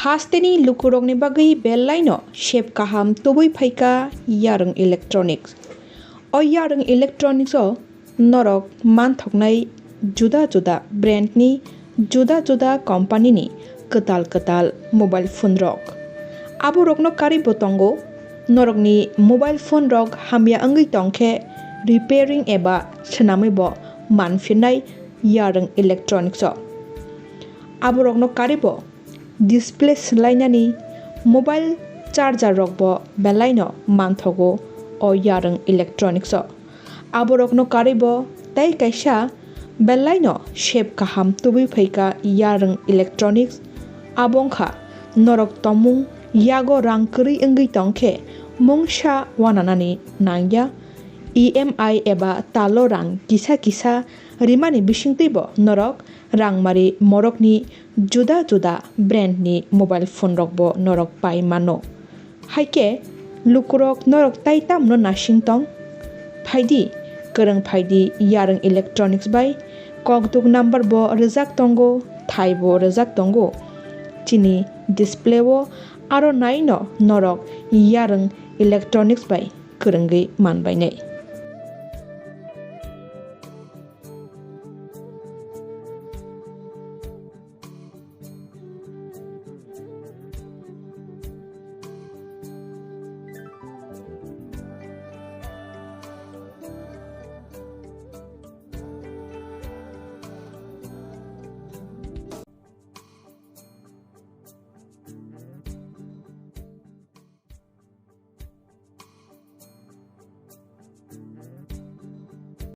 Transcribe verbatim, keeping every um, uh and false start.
Hasteni lukurokni bagwi belaino sep kaham tubui phaikha Yarwng Electronics. O Yarwng Electronics o norok manthoknai juda juda brand ni juda juda company ni kwtal kwtal mobile phone rok. Aborokno karwibo tongo norokni mobile phone rok hamya wngwi tongkhe repairing eba swnamwibo manphinnai Yarwng Electronics o. Aborokno karwibo display swlainani mobile charger rokbo belaino manthogo o Yarwng Electronics o. Aborokno karwibo tei kaisa belaino sep kaham tubui phaikha Yarwng Electronics. Abo wngkha norok tongmung yago rang kwrwi wngwi tongkhe mungsa wananani nangya. E M I eba talo rang kisa kisa rimani bisingtwibo norok rangmari morokni juda juda brand ni mobile phone rokbo norok pai mano. Haikhe lukurok norok tai tamno nasing tong? Phaidi, kwrwng phaidi Yarwng Electronics bai. Kokduk number bo rwjak tongo, thai bo rwjak tongo. Chini display o aro naino norok Yarwng Electronics bai kwrwngwi manbainai.